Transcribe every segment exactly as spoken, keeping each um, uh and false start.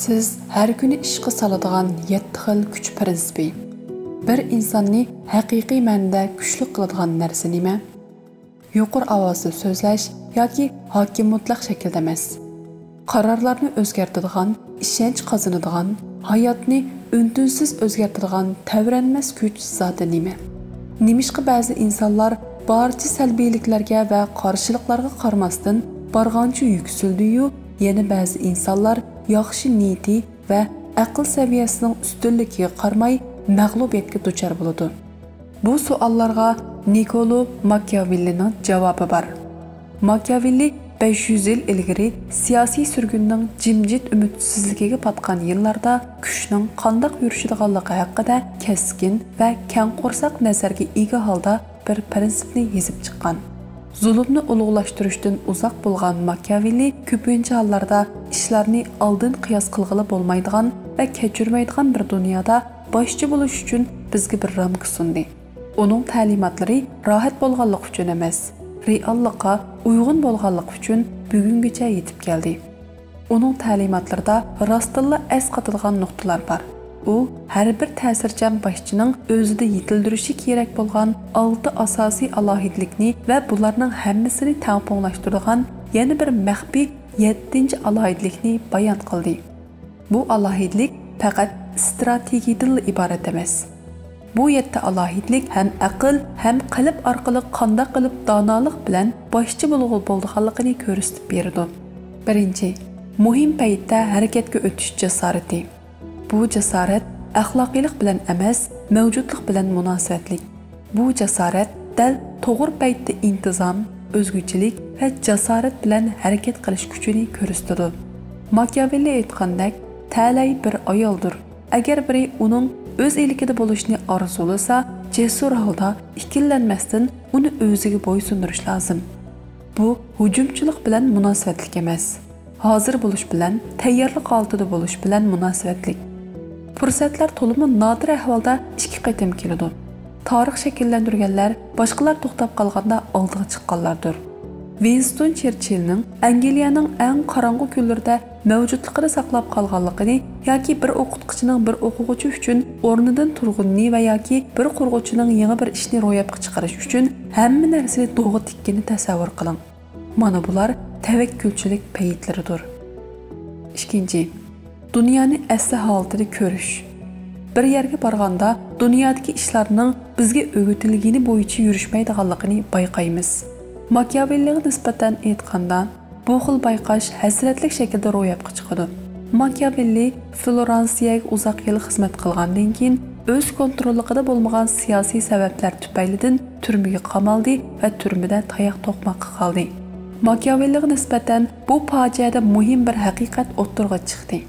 سىز ھەر كۈنى ئىشقا سالىدىغان يەتتە خىل كۈچ پىرىنسىپى. بىر ئىنساننى ھەقىقىي مەنىدە كۈچلۈك قىلىدىغان نەرسە نېمە؟ يۇقىرى ئاۋازدا سۆزلەش ياكى ھاكىم مۇتلەق شەكىلدە ئەمەس. قارارلارنى ئۆزگەرتىدىغان، ئىشەنچ قازىنىدىغان، ھاياتنى ئۈن-تىنسىز ئۆزگەرتىدىغان تەۋرەنمەس كۈچ زادى نېمە؟ نېمىشقا بەزى ئىنسانلار بارچە سەلبىيلىكلەرگە ۋە قارشىلىقلارغا قارىماستىن بارغانچە يۈكسىلىدۇ-يۇ، يەنە بەزى ئىنسانلار ياخشى نىيىتى ۋە ئەقىل سەۋىيەسىنىڭ ئۈستۈنلۈكىگە قارىماي مەغلۇبىيەتكە دۇچار بولىدۇ؟ بۇ سوئاللارغا نىكولو ماكىياۋېللىنىڭ جاۋابى بار. ماكىياۋېللى بەش يۈز يىل ئىلگىرى سىياسىي سۈرگۈننىڭ جىمجىت ئۈمىدسىزلىكىگە پاتقان يىللاردا كۈچنىڭ قانداق يۈرۈشىدىغانلىقى ھەققىدە كەسكىن ۋە كەڭ قورساق نەزەرگە ئىگە ھالدا بىر پىرىنسىپنى يېزىپ چىققان. زۇلۇمنى ئۇلۇغلاشتۇرۇشتىن ئۇزاق بولغان ماكىياۋېللى كۆپىنچە ھاللاردا ئىشلارنى ئالدىن قىياس قىلغىلى بولمايدىغان ۋە كەچۈرمەيدىغان بىر دۇنيادا باشچى بولۇش ئۈچۈن بىزگە بىر رامكا سۇندى. ئۇنىڭ تەلىماتلىرى راھەت بولغانلىقى ئۈچۈن ئەمەس، رېئاللىققا ئۇيغۇن بولغانلىقى ئۈچۈن بۈگۈنگىچە يېتىپ كەلدى. ئۇنىڭ تەلىماتلىرىدا راستتىنلا ئەسقاتىدىغان نۇقتىلار بار. ئۇ ھەر بىر تەسىرچان باشچىنىڭ ئۆزىدە يېتىلدۈرۈشى كېرەك بولغان ئالتە ئاساسىي ئالاھىدىلىكنى ۋە بۇلارنىڭ ھەممىسىنى تەڭپۇڭلاشتۇرىدىغان يەنە بىر مەخپىي يەتتىنچى ئالاھىدىلىكنى بايان قىلدى. بۇ ئالاھىدىلىك پەقەت ئىستراتېگىيەدىنلا ئىبارەت ئەمەس. بۇ يەتتە ئالاھىدىلىك ھەم ئەقىل، ھەم قەلب ئارقىلىق قانداق قىلىپ دانالىق بىلەن باشچى بولغىلى بولىدىغانلىقىنى كۆرسىتىپ بېرىدۇ. بىرىنچى، مۇھىم پەيتتە ھەرىكەتكە ئۆتۈش جاسارىتى. بۇ جاسارەت ئەخلاقىيلىق بىلەن ئەمەس، مەۋجۇتلۇق بىلەن مۇناسىۋەتلىك. بۇ جاسارەت دەل توغرا پەيتتە ئىنتىزام، ئۆزگىچىلىك ۋە جاسارەت بىلەن ھەرىكەت قىلىش كۈچىنى كۆرسىتىدۇ. ماكىياۋېللى ئېيتقاندەك، تەلەي بىر ئايالدۇر. ئەگەر بىرى ئۇنىڭ ئۆز ئىلكىدە بولۇشىنى ئارزۇلىسا، جەسۇر ھالدا ئىككىلەنمەستىن ئۇنى ئۆزىگە بويسۇندۇرۇش لازىم. بۇ ھۇجۇمچىلىق بىلەن مۇناسىۋەتلىك ئەمەس. ھازىر بولۇش بىلەن، تەييارلىق ھالىتىدە بولۇش بىلەن مۇناسىۋەتلىك. پۇرسەتلەر تولىمۇ نادىر ئەھۋالدا ئىككى قېتىم كېلىدۇ. تارىخ شەكىللەندۈرگەنلەر باشقىلار توختاپ قالغاندا ئالدىغا چىققانلاردۇر. ۋىنستون چېرچىلنىڭ ئەنگلىيەنىڭ ئەڭ قاراڭغۇ كۈنلىرىدە مەۋجۇتلۇقىنى ساقلاپ قالغانلىقىنى ياكى بىر ئوقۇتقۇچىنىڭ بىر ئوقۇغۇچى ئۈچۈن ئورنىدىن تۇرغىنىنى ۋە ياكى بىر قۇرغۇچىنىڭ يېڭى بىر ئىشنى روياپقا چىقىرىش ئۈچۈن ھەممە نەرسىنى دوغا تىككىنىنى تەسەۋۋۇر قىلىڭ. مانا بۇلار تەۋەككۈلچىلىك پەيتلىرىدۇر. ئىككىنچى، دۇنيانى ئەسلى ھالىتىدە كۆرۈش. بىر يەرگە بارغاندا دۇنيادىكى ئىشلارنىڭ بىزگە ئۆگىتىلگىنى بويىچە يۈرۈشمەيدىغانلىقىنى بايقايمىز. ماكىياۋېللىغا نىسبەتەن ئېيتقاندا، بۇ خىل بايقاش ھەسرەتلىك شەكىلدە روياپقا چىقىدۇ. ماكىياۋېللى فلورانسىيەگە ئۇزاق يىل خىزمەت قىلغاندىن كېيىن، ئۆز كونتروللۇقىدا بولمىغان سىياسىي سەۋەبلەر تۈپەيلىدىن تۈرمىگە قامالدى ۋە تۈرمىدە تاياق توقماققا قالدى. ماكىياۋېللىغا نىسبەتەن بۇ پاجىئەدە مۇھىم بىر ھەقىقەت ئوتتۇرىغا چىقتى.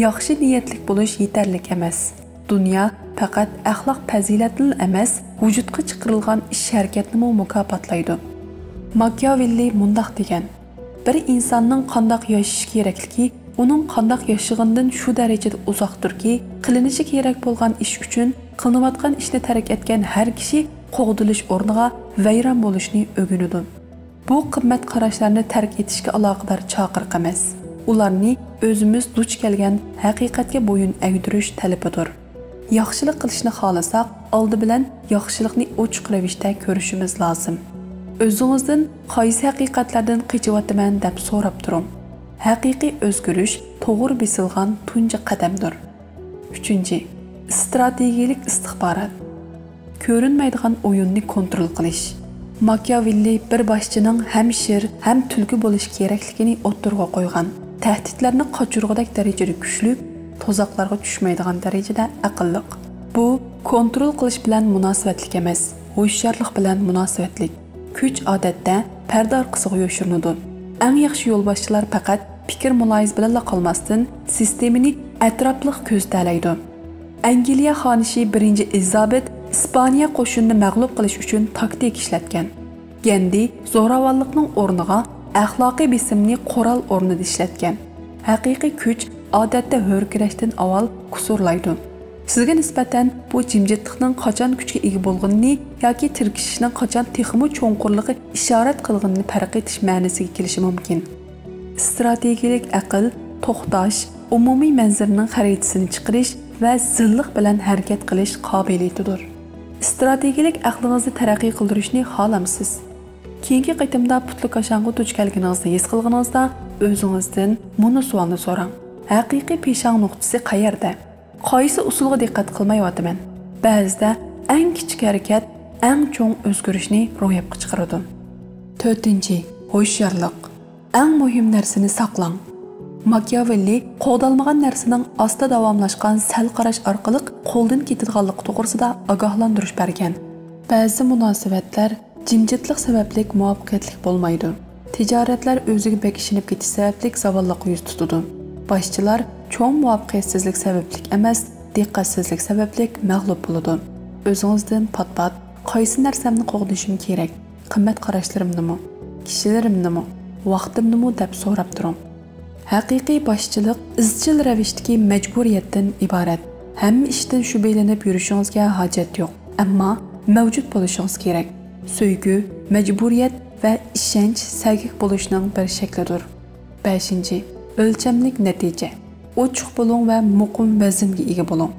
ياخشى نىيەتلىك بولۇش يېتەرلىك ئەمەس. دۇنيا پەقەت ئەخلاق پەزىلەتنىلا ئەمەس، ۋۇجۇدقا چىقىرىلغان ئىش-ھەرىكەتنىمۇ مۇكاپاتلايدۇ. ماكىياۋېللى مۇنداق دېگەن: بىر ئىنساننىڭ قانداق ياشىشى كېرەكلىكى ئۇنىڭ قانداق ياشىغىنىدىن شۇ دەرىجىدە ئۇزاقتۇركى، قىلىنىشى كېرەك بولغان ئىش ئۈچۈن قىلىنىۋاتقان ئىشنى تەرك ئەتكەن ھەر كىشى قوغدىلىش ئورنىغا ۋەيران بولۇشنى ئۆگىنىدۇ. بۇ قىممەت قاراشلارنى تەرك ئېتىشكە ئالاقىدار چاقىرىق ئەمەس. ئۇلارنى ئۆزىمىز دۇچ كەلگەن ھەقىقەتكە بويۇن ئەگدۈرۈش تەلىپىدۇر. ياخشىلىق قىلىشنى خالىساق، ئالدى بىلەن ياخشىلىقنى ئوچۇق رەۋىشتە كۆرۈشىمىز لازىم. ئۆزىڭىزدىن قايسى ھەقىقەتلەردىن قېچىۋاتىمەن دەپ سوراپ تۇرۇڭ. ھەقىقىي ئۆزگىرىش توغرا بېسىلغان تۇنجى قەدەمدۇر. ئۈچىنچى، ئىستراتېگىيەلىك ئىستىخبارات. كۆرۈنمەيدىغان ئويۇننى كونترول قىلىش. ماكىياۋېللى بىر باشچىنىڭ ھەم شىر، ھەم تۈلكە بولۇشى كېرەكلىكىنى ئوتتۇرىغا قويغان. تەھدىتلەرنى قاچۇرغۇدەك دەرىجىدە كۈچلۈك، تۇزاقلارغا چۈشمەيدىغان دەرىجىدە ئەقىللىق. بۇ كونترول قىلىش بىلەن مۇناسىۋەتلىك ئەمەس، ھوشيارلىق بىلەن مۇناسىۋەتلىك. كۈچ ئادەتتە پەردە ئارقىسىغا يوشۇرۇنىدۇ. ئەڭ ياخشى يولباشچىلار پەقەت پىكىر مۇلاھىزە بىلەنلا قالماستىن، سىستېمىنى ئەتراپلىق كۆزىتەلەيدۇ. ئەنگلىيە خانىشى بىرىنچى ئېلىزابېت ئىسپانىيە قوشۇنىنى مەغلۇپ قىلىش ئۈچۈن تاكتىكا ئىشلەتكەن. گەندى زوراۋانلىقنىڭ ئورنىغا ئەخلاقىي بېسىمنى قورال ئورنىدا ئىشلەتكەن. ھەقىقىي كۈچ ئادەتتە ھۆركىرەشتىن ئاۋۋال كۇسۇرلايدۇ. سىزگە نىسبەتەن بۇ جىمجىتلىقنىڭ قاچان كۈچكە ئىگە بولغىنىنى ياكى تىركىشىشنىڭ قاچان تېخىمۇ چوڭقۇرلۇققا ئىشارەت قىلغىنىنى پەرق ئېتىش مەنىسىگە كېلىشى مۇمكىن. ئىستراتېگىيەلىك ئەقىل، توختاش، ئومۇمىي مەنزىرىنىڭ خەرىتىسىنى چىقىرىش ۋە زىللىق بىلەن ھەرىكەت قىلىش قابىلىيىتىدۇر. ئىستراتېگىيەلىك ئەقلىڭىزنى تەرەققىي قىلدۇرۇشنى خالامسىز؟ كېيىنكى قېتىمدا پۇتلىكاشاڭغا دۇچ كەلگىنىڭىزنى ھېس قىلغىنىڭىزدا، ئۆزىڭىزدىن مۇنۇ سوئالنى سوراڭ: ھەقىقىي پېشاڭ نۇقتىسى قەيەردە؟ قايسى ئۇسۇلغا دىققەت قىلمايۋاتىمەن؟ بەزىدە ئەڭ كىچىك ھەرىكەت ئەڭ چوڭ ئۆزگىرىشنى روياپقا چىقىرىدۇ. تۆتىنچى، ھوشيارلىق. ئەڭ مۇھىم نەرسىنى ساقلاڭ. ماكىياۋېللى قوغدالمىغان نەرسىنىڭ ئاستا داۋاملاشقان سەل قاراش ئارقىلىق قولدىن كېتىدىغانلىقى توغرىسىدا ئاگاھلاندۇرۇش بەرگەن. بەزى مۇناسىۋەتلەر جىمجىتلىق سەۋەبلىك مۇۋەپپەقىيەتلىك بولمايدۇ. تىجارەتلەر ئۆزىگە بەك ئىشىنىپ كېتىش سەۋەبلىك زاۋاللىققا يۈز تۇتىدۇ. باشچىلار چوڭ مۇۋەپپەقىيەتسىزلىك سەۋەبلىك ئەمەس، دىققەتسىزلىك سەۋەبلىك مەغلۇپ بولىدۇ. ئۆزىڭىزدىن پات-پات قايسى نەرسەمنى قوغدىشىم كېرەك؟ قىممەت قاراشلىرىمنىمۇ، كىشىلىرىمنىمۇ، ۋاقتىمنىمۇ دەپ سوراپ تۇرۇڭ. ھەقىقىي باشچىلىق ئىزچىل رەۋىشتىكى مەجبۇرىيەتتىن ئىبارەت. ھەممە ئىشتىن شۈبھىلىنىپ يۈرۈشىڭىزگە ھاجەت يوق، ئەمما مەۋجۇت بولۇشىڭىز كېرەك. سۆيگۈ، مەجبۇرىيەت ۋە ئىشەنچ سەگەك بولۇشنىڭ بىر شەكلىدۇر. بەشىنچى، ئۆلچەملىك نەتىجە. ئوچۇق بولۇڭ ۋە مۇقىم ۋەزىنگە ئىگە بولۇڭ.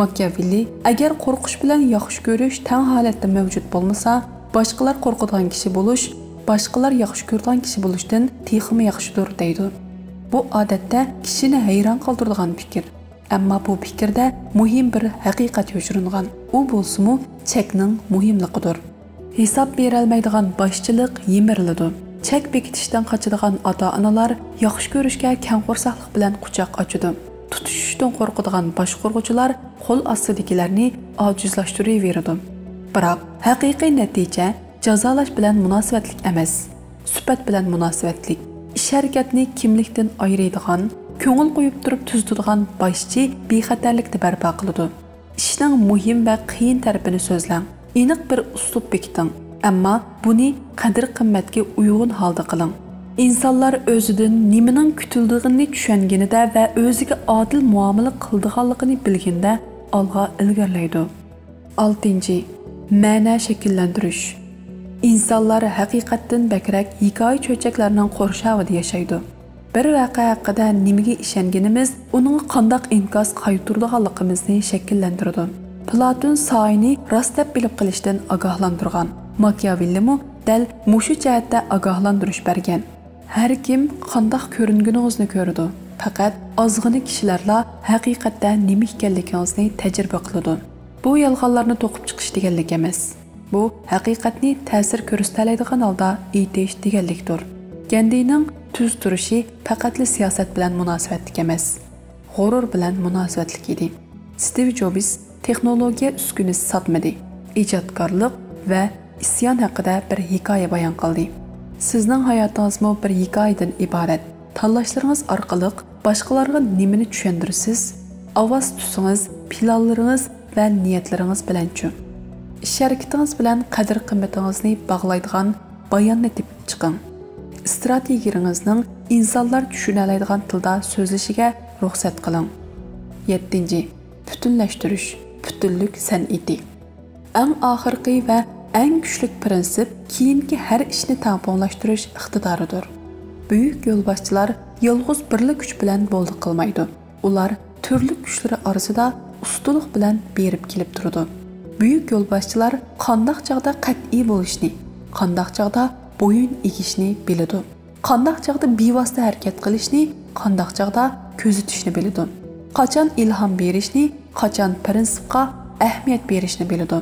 ماكىياۋېللى: «ئەگەر قورقۇش بىلەن ياخشى كۆرۈش تەڭ ھالەتتە مەۋجۇت بولمىسا، باشقىلار قورقىدىغان كىشى بولۇش باشقىلار ياخشى كۆرىدىغان كىشى بولۇشتىن تېخىمۇ ياخشىدۇر» دەيدۇ. بۇ، ئادەتتە، كىشىنى ھەيران قالدۇرىدىغان پىكىر. ئەمما بۇ پىكىردە مۇھىم بىر ھەقىقەت يوشۇرۇنغان. ئۇ بولسىمۇ چەكنىڭ مۇھىملىقىدۇر. ھېساب بېرەلمەيدىغان باشچىلىق يىمىرىلىدۇ. چەك بېكىتىشتىن قاچىدىغان ئاتا-ئانىلار ياخشى كۆرۈشكە كەڭ قورساقلىق بىلەن قۇچاق ئاچىدۇ. تۇتۇشۇشتىن قورقىدىغان باشقۇرغۇچىلار قول ئاستىدىكىلەرنى ئاجىزلاشتۇرۇۋېرىدۇ. بىراق، ھەقىقىي نەتىجە جازالاش بىلەن مۇناسىۋەتلىك ئەمەس، سۈپەت بىلەن مۇناسىۋەتلىك. ئىش-ھەرىكەتنى كىملىكتىن ئايرىيدىغان، كۆڭۈل قويۇپ تۇرۇپ تۈزىتىدىغان باشچى بىخەتەرلىكنى بەرپا قىلىدۇ. ئىشنىڭ مۇھىم ۋە قىيىن تەرىپىنى سۆزلەڭ. ئېنىق بىر ئۇسلۇب بېكىتىڭ، ئەمما بۇنى قەدىر-قىممەتكە ئۇيغۇن ھالدا قىلىڭ. ئىنسانلار ئۆزىدىن نېمىنىڭ كۈتۈلىدىغىنىنى چۈشەنگىنىدە ۋە ئۆزىگە ئادىل مۇئامىلە قىلىدىغانلىقىنى بىلگىنىدە ئالغا ئىلگىرىلەيدۇ. ئالتىنچى، مەنە شەكىللەندۈرۈش. ئىنسانلار ھەقىقەتتىن بەكرەك ھېكايە-چۆچەكلەرنىڭ قورشاۋىدا ياشايدۇ. بىر ۋەقە ھەققىدە نېمىگە ئىشەنگىنىمىز ئۇنىڭغا قانداق ئىنكاس قايتۇرىدىغانلىقىمىزنى شەكىللەندۈرىدۇ. پلاتون سايىنى راست دەپ بىلىپ قېلىشتىن ئاگاھلاندۇرغان. ماكىياۋېللىمۇ دەل مۇشۇ جەھەتتە ئاگاھلاندۇرۇش بەرگەن. ھەر كىم قانداق كۆرۈنگىنىڭىزنى كۆرىدۇ. پەقەت ئازغىنە كىشىلەرلا ھەقىقەتتە نېمە ئىكەنلىكىڭىزنى تەجرىبە قىلىدۇ. بۇ يالغانلارنى توقۇپ چىقىش دېگەنلىك ئەمەس. بۇ ھەقىقەتنى تەسىر كۆرسىتەلەيدىغان ھالدا ئېيتىش دېگەنلىكتۇر. گەندىنىڭ تۈز تۇرۇشى پەقەتلا سىياسەت بىلەن مۇناسىۋەتلىك ئەمەس، غۇرۇر بىلەن مۇناسىۋەتلىك ئىدى. ستىۋ جوبس تېخنولوگىيە ئۈسكۈنىسى ساتمىدى، ئىجادكارلىق ۋە ئىسيان ھەققىدە بىر ھېكايە بايان قىلدى. سىزنىڭ ھاياتىڭىزمۇ بىر ھېكايىدىن ئىبارەت. تاللاشلىرىڭىز ئارقىلىق باشقىلارغا نېمىنى چۈشەندۈرىسىز؟ ئاۋاز تۈسىڭىز، پىلانلىرىڭىز ۋە نىيەتلىرىڭىز بىلەنچۇ؟ ئىش-ھەرىكىتىڭىز بىلەن قەدىر-قىممىتىڭىزنى باغلايدىغان باياننى تېپىپ چىقىڭ. ئىستراتېگىيىڭىزنىڭ ئىنسانلار چۈشىنەلەيدىغان تىلدا سۆزلىشىگە رۇخسەت قىلىڭ. يەتتىنچى، پۈتۈنلەشتۈرۈش، پۈتۈنلۈك سەنئىتى. ئەڭ ئاخىرقى ۋە ئەڭ كۈچلۈك پىرىنسىپ كېيىنكى ھەر ئىشنى تەڭپۇڭلاشتۇرۇش ئىقتىدارىدۇر. بۈيۈك يولباشچىلار يالغۇز بىرلا كۈچ بىلەن بولدى قىلمايدۇ. ئۇلار تۈرلۈك كۈچلىرى ئارىسىدا ئۇستىلىق بىلەن بېرىپ كېلىپ تۇرىدۇ. بۈيۈك يولباشچىلار قانداق چاغدا قەتئىي بولۇشنى، قانداق چاغدا بويۇن ئېگىشنى بىلىدۇ. قانداق چاغدا بىۋاسىتە ھەرىكەت قىلىشنى، قانداق چاغدا كۆزىتىشنى بىلىدۇ. قاچان ئىلھام بېرىشنى، قاچان پىرىنسىپقا ئەھمىيەت بېرىشنى بىلىدۇ.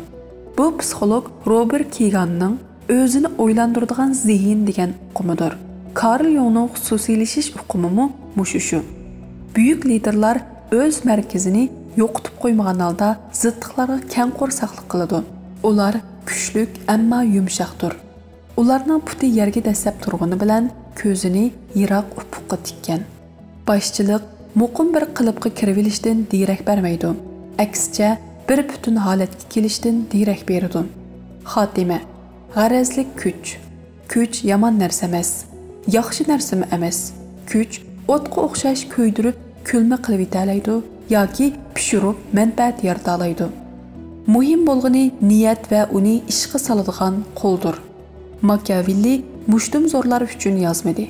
بۇ پسىخولوگ روبېرت كىگاننىڭ ئۆزىنى ئويلاندۇرىدىغان زېھىن دېگەن ئۇقۇمىدۇر. كارل يۇڭنىڭ خۇسۇسىيلىشىش ئۇقۇمىمۇ مۇشۇ شۇ. بۈيۈك لىدېرلار ئۆز مەركىزىنى يوقىتىپ قويمىغان ھالدا زىتلىقلارغا كەڭ قورساقلىق قىلىدۇ. ئۇلار كۈچلۈك، ئەمما يۇمشاقتۇر. ئۇلارنىڭ پۇتى يەرگە دەسسەپ تۇرغىنى بىلەن كۆزىنى يىراق ئۇپۇققا تىككەن. باشچىلىق مۇقىم بىر قېلىپقا كىرىۋېلىشتىن دېرەك بەرمەيدۇ. ئەكسىچە، بىر پۈتۈن ھالەتكە كېلىشتىن دېرەك بېرىدۇ. خاتىمە. غەرەزلىك كۈچ. كۈچ يامان نەرسە ئەمەس. ياخشى نەرسىمۇ ئەمەس. كۈچ ئوتقا ئوخشاش كۆيدۈرۈپ، كۈلمە قىلىۋېتەلەيدۇ ياكى پىشۇرۇپ مەنپەئەت يارىتالايدۇ. مۇھىم بولغىنى نىيەت ۋە ئۇنى ئىشقا سالىدىغان قولدۇر. ماكىياۋېللى مۇشتۇمزورلار ئۈچۈن يازمىدى.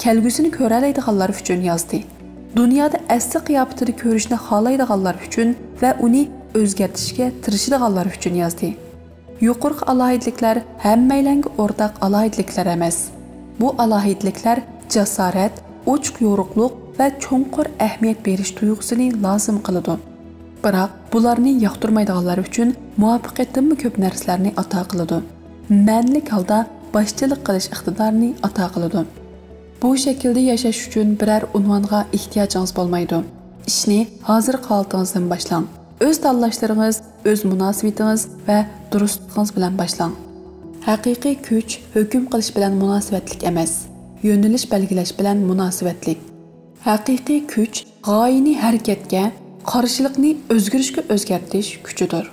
كەلگۈسىنى كۆرەلەيدىغانلار ئۈچۈن يازدى. دۇنيادا ئەسلى قىياپىتىنى كۆرۈشنى خالايدىغانلار ئۈچۈن ۋە ئۇنى ئۆزگەرتىشكە تىرىشىدىغانلار ئۈچۈن يازدى. يۇقىرىقى ئالاھىدىلىكلەر ھەممەيلەنگە ئورتاق ئالاھىدىلىكلەر ئەمەس. بۇ ئالاھىدىلىكلەر جاسارەت، ئوچۇق يورۇقلۇق ۋە چوڭقۇر ئەھمىيەت بېرىش تۇيغۇسىنى لازىم قىلىدۇ. بىراق بۇلارنى ياقتۇرمايدىغانلار ئۈچۈن مۇۋەپپەقىيەتتىنمۇ كۆپ نەرسىلەرنى ئاتا قىلىدۇ. مەنىلىك ھالدا باشچىلىق قىلىش ئىقتىدارىنى ئاتا قىلىدۇ. بۇ شەكىلدە ياشاش ئۈچۈن بىرەر ئۇنۋانغا ئېھتىياجىڭىز بولمايدۇ. ئىشنى ھازىرقى ھالىتىڭىزدىن باشلاڭ. ئۆز تاللاشلىرىڭىز، ئۆز مۇناسىۋىتىڭىز ۋە دۇرۇسلۇقىڭىز بىلەن باشلاڭ. ھەقىقىي كۈچ ھۆكۈم قىلىش بىلەن مۇناسىۋەتلىك ئەمەس، يۆنىلىش بەلگىلەش بىلەن مۇناسىۋەتلىك. ھەقىقىي كۈچ غايىنى ھەرىكەتكە، قارشىلىقنى ئۆزگىرىشكە ئۆزگەرتىش كۈچىدۇر.